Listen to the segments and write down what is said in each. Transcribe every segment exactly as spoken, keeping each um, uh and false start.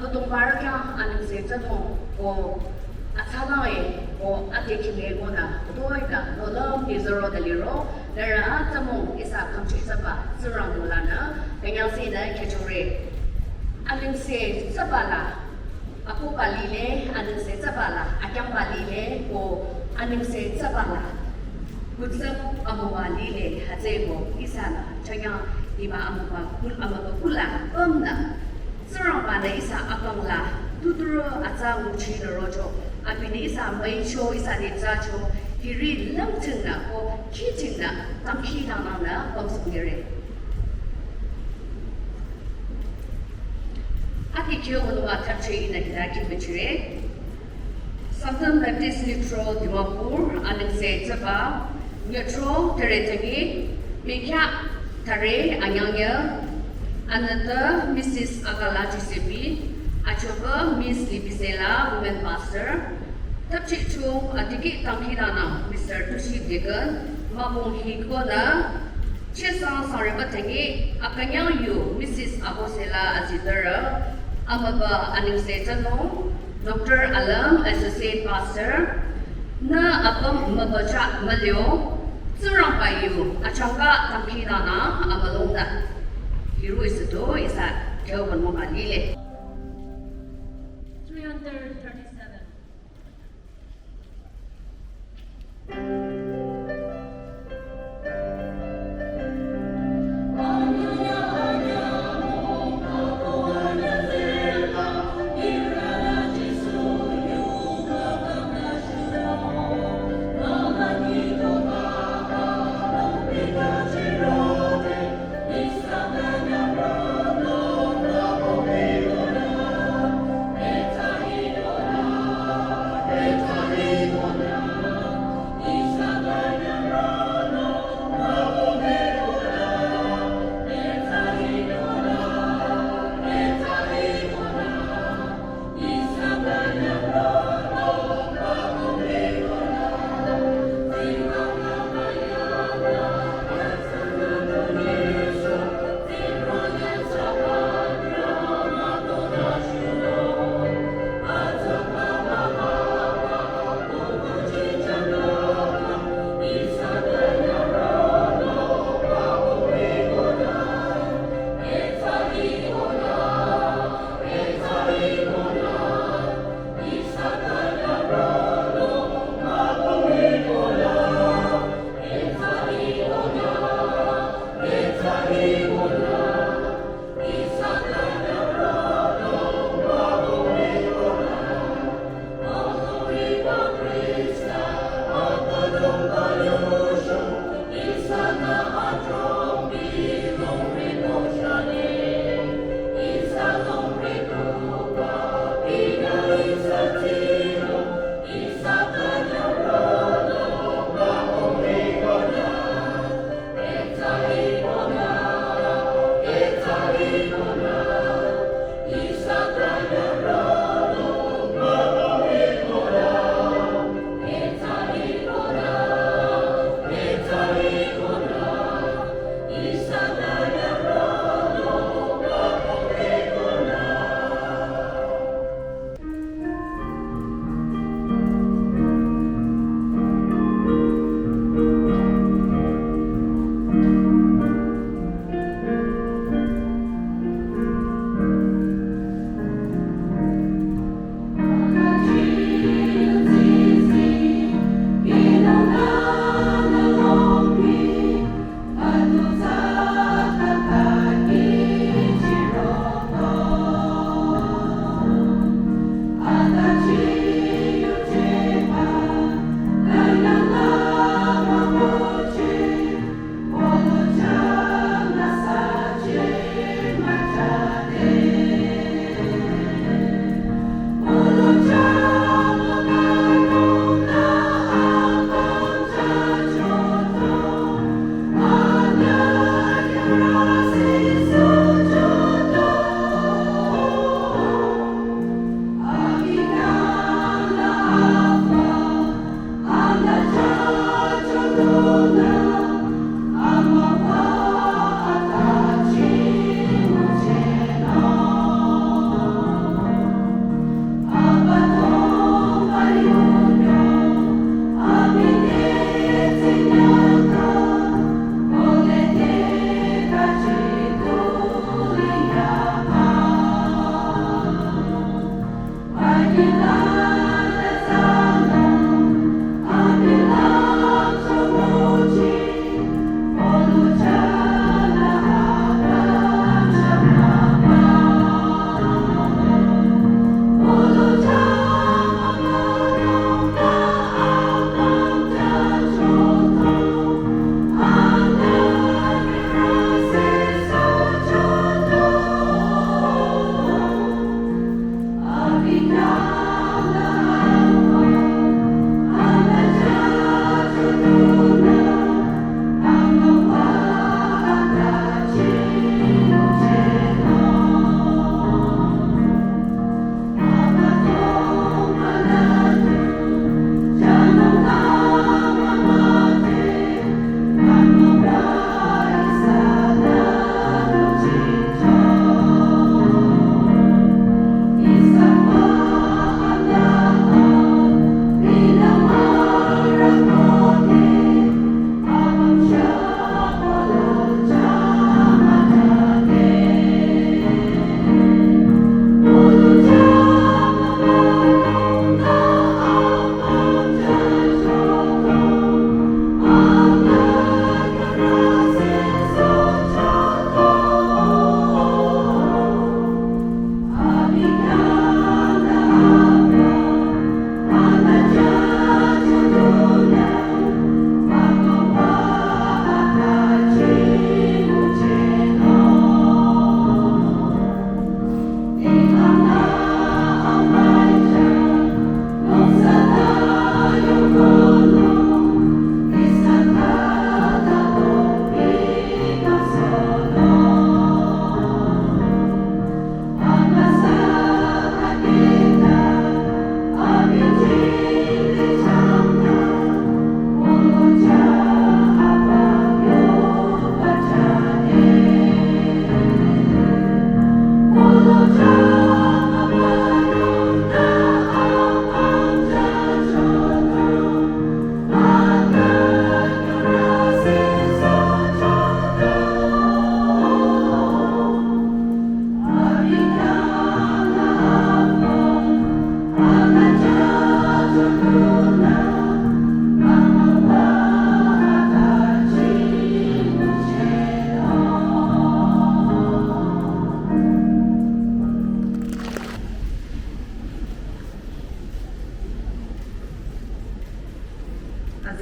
Adongba khyang anengse tsünung ko atsalang e ko ade khinge konü, toi da nolam nizaro da liro, nührü atümung ihsa kangchi tsüba Tsingrangba lanü, künyangsi nü kechore. Anengse tsüba la, akohba lile, anengse tsüba la, akyangba lile, ko anengse tsüba la, kutsüp amüwa lile, hütsüeko ihsanü, chanyang hiba amüwa kul-, amüwa kula, pümnü. Tsingrangba-nü ihsa akang la, tuturo atsa nguchi nü rocho, abinü ihsa müicho, ihsa nitsacho, hiri lümtingnü, ko kihtingnü, dangkhidangnangnü, pümsong yere. Ati kyo onüwa thapche ihnü hita kimbechire. Sangtam Baptist Lithro Dimapur, anengse tsüba, nyütro tere tangi, mekya tare anyangya, anüta Missus Akala Chisepi, achoba Miss Libisela, Women Pastor, thapche chung adikeh dangkhidangnang, Mister Tushi Deacon, mabong hi konü, chesang sangreba tangi, akünyang yu, Missus Abosela azitara, amüba anengse tsünung, Doctor Alam, Associate Pastor, nü apüm mübacha mülio, Tsingrangba yu, achangka dangkhidangnang amülongnü. Hiru ihsa to, ihsa kyo banmo ma lile. Three hundred thirty-seven.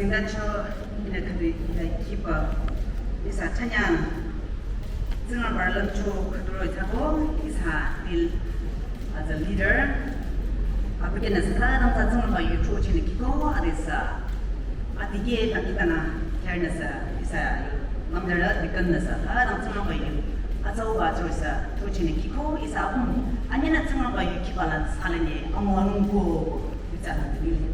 Singdacho ina khüdu ina kipa ihsa thanyang Tsingrangba lümcho khüdu roh-i thsako ihsa dil as a leader. Abükyünü saka dang sa Tsingrangba yu throcheh nü kiko adesü adikeh dang itanü khyarnüsü ihsa mangdara dikennüsü adang Tsingrangba yu atsauba throsa throcheh nü kiko ihsa um anyinü Tsingrangba yu kiba la salene amüwanung ko ihsa nü